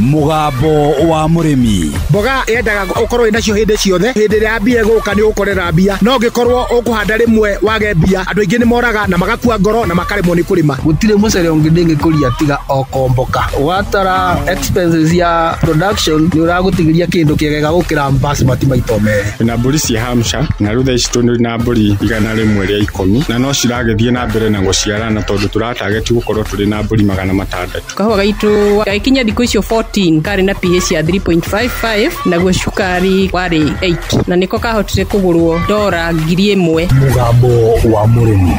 Mũgambo wa mũrĩmi. Mboga yendaga ũkorwo wĩnacio hĩndĩ ciothe, hĩndĩ ĩrĩa mbia ĩgũka nĩ ũgũkorera mbia, no ũngĩkorwo ũkũhanda rĩmwe wage mbia, andũ aingĩ nĩ moraga na magakua ngoro na makaremwo nĩ kũrĩma. Gũtirĩ mũcere ũngĩ ndĩngĩkũria tiga o komboka. Watara expenses ya production nĩ ũragũtigĩria kĩndũ kĩega gũkĩra basmati maita merĩ. Na mbũri cia Hampshire na rĩu thaa ici tũrĩ na mbũri 110 na no ciragĩthiĩ na mbere na gũciarana tondũ tũratageti gũkorwo tũrĩ na mbũri 600. Kahũa gaitũ gagĩkinya thikũ icio 14 karĩ na pH ya 3.55 naguo cukari warĩ 8 na nĩko kahotire kũgũrwo dora 1000. Mũgambo wa mũrĩmi.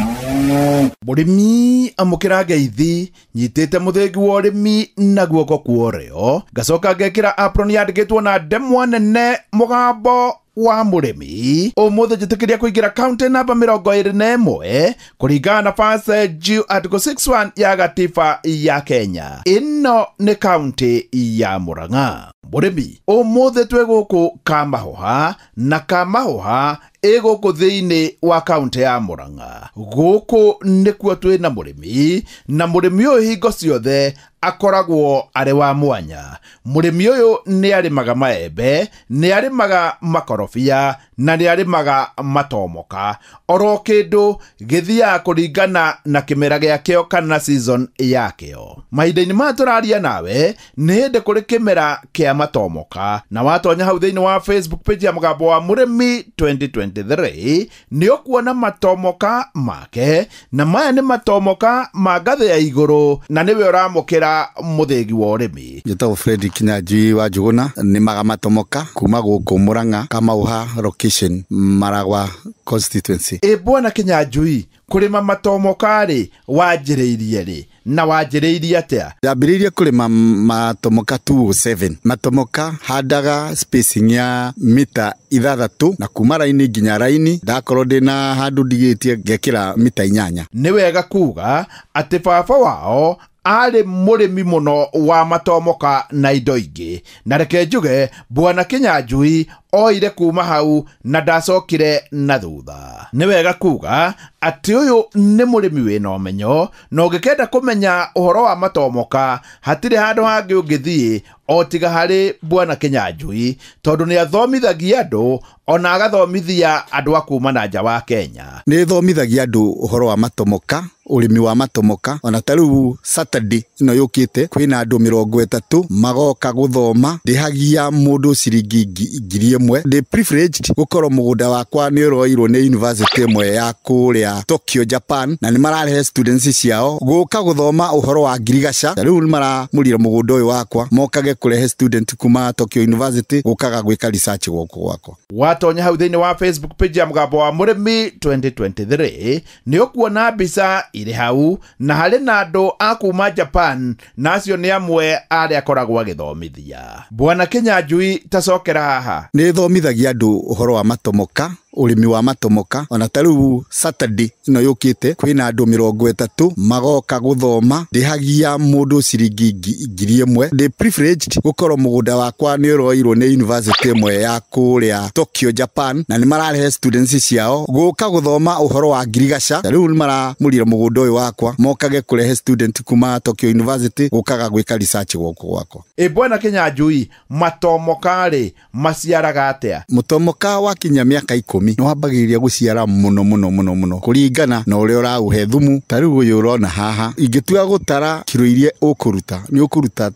Mũrĩmi amũkĩra ngeithi nyitĩte mũthĩgi wa ũrĩmi na guoko kwa ũrĩo, ngacoka ngekĩra apron yandĩkĩtwo na ndemwa nene mũgambo wa mũrĩmi. Ũmũthĩ njĩtĩkĩria kũingĩra kaunti namba 21 kũringana na First G Article 61 ya gatiba ya Kenya. Ĩno nĩ kaunti ya Murang'a. Mũrĩmi, ũmũthĩ twĩ gũkũ Kamahuha na Kamahuha ĩ gũkũ thĩinĩ wa kaunti ya Murang'a. Gũkũ nĩkuo twĩ na mũrĩmi, na mũrĩmi ũyũ hingo ciothe akoragwo arĩ wa mwanya. Mũrĩmi ũyũ nĩ arĩmaga maembe, nĩ arĩmaga makorobia na nĩ arĩmaga matomoka. Oro kĩndũ gĩthiaga kũringana na kĩmera gĩakĩo kana season yakĩo. Mahinda-inĩ maya tũraria nawe nĩ hĩndĩ kũrĩ kĩmera kĩa matomoka, na watonya hau thĩinĩ wa Facebook page ya Mũgambo wa Mũrĩmi 2023 nĩ ũkuona matomoka make, na maya nĩ matomoka ma ngathĩ ya igũrũ na nĩwe ũramũkĩra mũthĩgi wa ũrĩmi. Njĩtagwo Fred Kinyanjui wa Njuguna, nĩmaga matomoka kuma gũkũ Murang'a, Kamauha location, Maragwa constituency. Ĩ bwana Kinyanjui, kũrĩma matomoka rĩ wanjĩrĩirie rĩ na wanjĩrĩirie atĩa? Ndambĩrĩirie kũrĩma matomoka 207. Matomoka handaga spacing ya mita 6 na kuma raini nginya raini ndakorwo ndĩna handũ ndigĩtie ngekĩra mita 8. Nĩ wega kuga atĩ baba wao arĩ mũrĩmi mũno wa matomoka na indo ingĩ, na reke njuge bwana Kinyanjui oire kuma hau na ndacokire na thutha. Nĩ wega kuga atĩ ũyũ nĩ mũrĩmi wĩna ũmenyo, na ũngĩkenda kũmenya ũhoro wa matomoka hatirĩ handũ hangĩ ũngĩthiĩ o tiga harĩ bwana Kinyanjui, tondũ nĩ athomithagia andũ ona agathomithia andũ a kuma na nja wa Kenya. Nĩ thomithagia andũ ũhoro wa matomoka, ũrĩmi wa matomoka. Ona ta rĩu Saturday ĩno yũkĩte kwĩna andũ 30 magoka gũthoma. Ndĩhagia mũndũ ciringi 1000. Ndĩ privileged gũkorwo mũgũnda wakwa nĩ ũroirwo nĩ university ĩmwe ya kũrĩa Tokyo, Japan, na nĩ mararehe students ciao gũka gũthoma ũhoro wa ngirigaca. Rĩu nĩ maramũrire mũgũnda ũyũ wakwa mokage kũrehe student kuma Tokyo University gũkaga gwĩka research gũkũ gwakwa. Watonya hau thĩinĩ wa Facebook page ya Mũgambo wa Mũrĩmi 2023 nĩ ũkuona mbica irĩ hau, na harĩ na andũ a kuma Japan, na acio nĩ amwe arĩa akoragwo agĩthomithia. Bwana Kinyanjui, tacokera haha. Nĩ thomithagia andũ ũhoro wa matomoka, ũrĩmi wa matomoka. Ona ta rĩu Saturday ĩno yũkĩte kwĩna andũ 30 magoka gũthoma. Ndĩhagia mũndũ ciringi 1000. Ndĩ privileged gũkorwo mũgũnda wakwa nĩ ũroirwo nĩ university ĩmwe ya kũrĩa Tokyo, Japan, na nĩ mararehe students ciao gũka gũthoma ũhoro wa ngirigaca. Rĩu nĩ maramũrire mũgũnda ũyũ wakwa mokage kũrehe student kuma Tokyo University gũkaga gwĩka research gũkũ gwakwa. Ĩ bwana Kinyanjui, matomoka rĩ maciaraga atĩa? Mũtomoka wakinya mĩaka 10 nĩ wambagĩrĩria gũciara mũno mũno mũno mũno kũringana na ũrĩa ũraũhe thumu. Ta rĩu ũyũ ũrona haha, ingĩtua gũtara kiro iria ũkũruta nĩ ũkũruta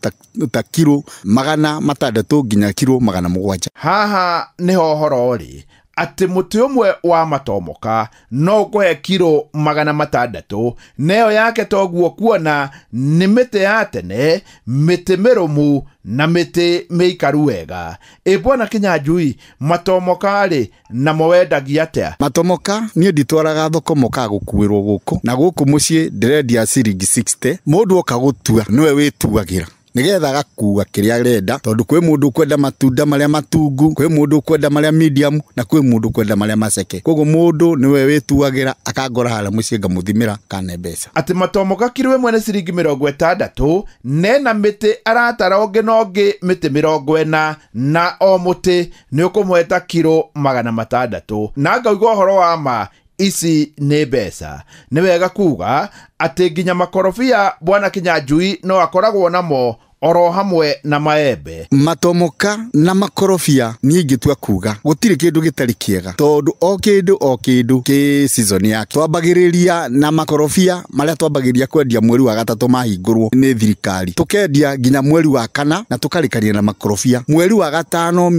ta kiro 600 nginya kiro 700. Haha nĩho ũhoro ũrĩ atĩ mũtĩ ũmwe wa matomoka no ũkũhe kiro 600, neyo yake toguo kuona nĩ mĩtĩ ya tene, mĩtĩ mĩrũmu na mĩtĩ mĩikaru wega. Ĩ bwana Kinyanjui, matomoka rĩ namo wendagia atĩa? Matomoka niĩ nditwaraga thoko, mokaga gũkuĩrwo gũkũ na gũkũ mũciĩ ndĩrendia ciringi 60. Mũndũ oka gũtua nĩwe wĩtuagĩra nĩgetha agakua kĩrĩa arenda, tondũ kwĩ mũndũ ũkwenda matunda marĩa matungu, kwĩ mũndũ ũkwenda marĩa medium, na kwĩ mũndũ ũkwenda marĩa maceke. Koguo mũndũ nĩwe wĩtuagĩra akangora harĩa mũciĩ ngamũthimĩra kane mbeca. Atĩ matomoka kiro ĩmwe nĩ ciringi 60, nena mĩtĩ aratara ũngĩ na ũngĩ mĩtĩ 40, na o mũtĩ nĩ ũkũmũhe ta kiro 600. Na ngauga ũhoro wa ma, ici nĩ mbeca. Nĩ wega kuga atĩ nginya makorobia bwana Kinyanjui no akoragwo namo oro hamwe na maembe. Matomoka na makorobia niĩ ingĩtua kuga gũtirĩ kĩndũ gĩtarĩ kĩega tondũ o kĩndũ kĩ season yake. Twambagĩrĩria na makorobia marĩa twambagĩrĩria kwendia mweri wa gatatũ mahingũrwo nĩ thirikari, tukendia nginya mweri wa kana na tukarĩkania na makorobia. Mweri wa gatano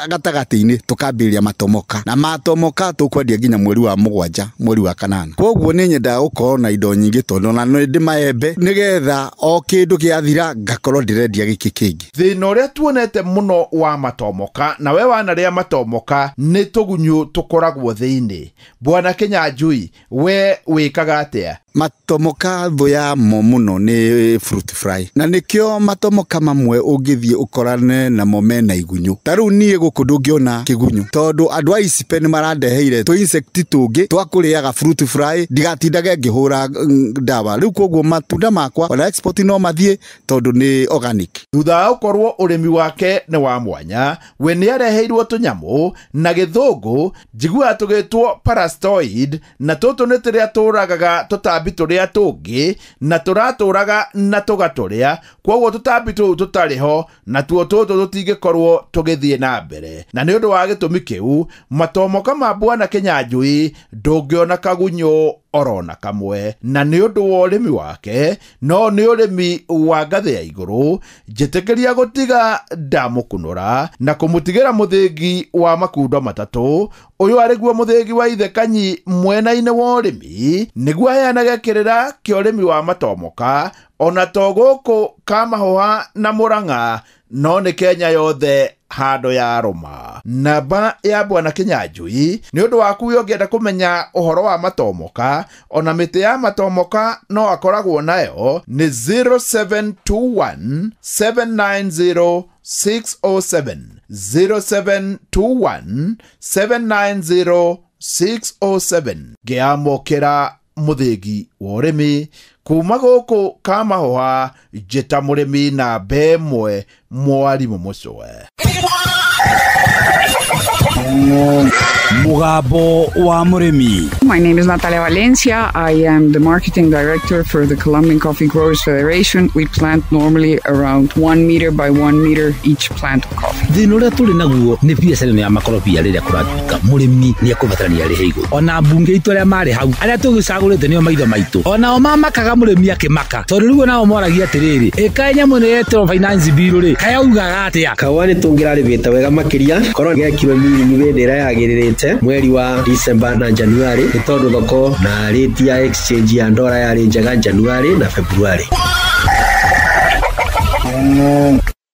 gatagatĩ-inĩ tukambĩrĩria matomoka, na matomoka tukwendia nginya mweri wa mũgwanja mweri wa kanana. Koguo nĩ nyendaga gũkorwo na indo nyingĩ tondũ ona nĩ ndĩ maembe nĩgetha o kĩndũ gĩathira ngakorwo ndĩrendia gĩkĩ kĩngĩ. Thĩna ũrĩa tuonete mũno wa matomoka na we wanarĩa matomoka nĩ tũgunyũ tũkoragwo thĩinĩ. Bwana Kinyanjui, we wĩkaga atĩa? Matomoka thũ yamo mũno nĩ fruit fly, na nĩkĩo matomoka mamwe ũngĩthiĩ ũkorane namo mena igunyũ. Ta rĩu niĩ gũkũ ndũngĩona kĩgunyũ tondũ andũ a ICIPE nĩ marandeheire tũ insect tũngĩ twa kũrĩaga fruit fly, ndigatindage ngĩhũra ndawa. Rĩu koguo matunda makwa ona export no mathiĩ tondũ nĩ organic. Thutha wa gũkorwo ũrĩmi wake nĩ wa mwanya, we nĩ areheirwo tũnyamũ na gĩthũngũ njiguaga tũgĩtwo parasitoid, na tũtũ nĩ tũrĩa tũragaga tũtambi tũrĩa tũngĩ na tũratũraga na tũgatũrĩa, koguo tũtambi tũu tũtarĩ ho na tuo tũtũ tũtingĩkorwo tũgĩthiĩ na mbere. Na nĩ ũndũ wa gĩtũmi kĩu matomoka ma Bwana Kinyanjui ndũngĩona kagunyũ orona kamwe. Na nĩ ũndũ wa ũrĩmi wake, no nĩ ũrĩmi wa ngathĩ ya igũrũ, njĩtĩkĩria gũtiga ndamũkunũra na kũmũtigĩra mũthĩgi wa makundo matatũ. Ũyũ arĩ guo mũthĩgi wa ithe Kanyi mwena-inĩ wa ũrĩmi, nĩguo aheanage kĩrĩra kĩa ũrĩmi wa matomoka ona to gũkũ Kamahuha na Murang'a, no nĩ Kenya yothe handũ ya rũma. Namba ya Bwana Kinyanjui nĩ ũndũ waku ũngĩenda kũmenya ũhoro wa matomoka ona mĩtĩ ya matomoka no akoragwo nayo nĩ 0721 790 607, 0721 790 607. Ngĩamũkĩra mũthĩgi wa ũrĩmi kuma gũkũ Kamahuha, njĩta mũrĩmi namba ĩmwe mwarimũ Mũcwe. Mugambo wa Mũrĩmi. My name is Natalia Valencia. I am the marketing director for the Colombian Coffee Growers Federation. We plant normally around 1 meter by 1 meter each plant of coffee. Thĩna ũrĩa tũrĩ naguo nĩ biacara ĩno ya makorobia rĩrĩa kũratuĩka mũrĩmi nĩ ekũbatarania arĩhe igũrũ. Ona mbunge itũ arĩa marĩ hau arĩa tũgĩcagũrĩte nĩo maitho maitũ, onao mamakaga mũrĩmi akĩmaka, tondũ rĩu onao moragia atĩrĩrĩ, ĩkaĩ nyamũ ĩno yetĩrwo finance bill rĩ, kayaugaga atĩa? Kahũa nĩ tũngĩrarĩmĩte wega makĩria korwo gekirwo mĩrĩmi hĩndĩ ĩrĩa yagĩrĩrĩte mweri wa December na January, nĩ tondũ thoko na rate ya exchange ya ndora yarĩ njega January na February.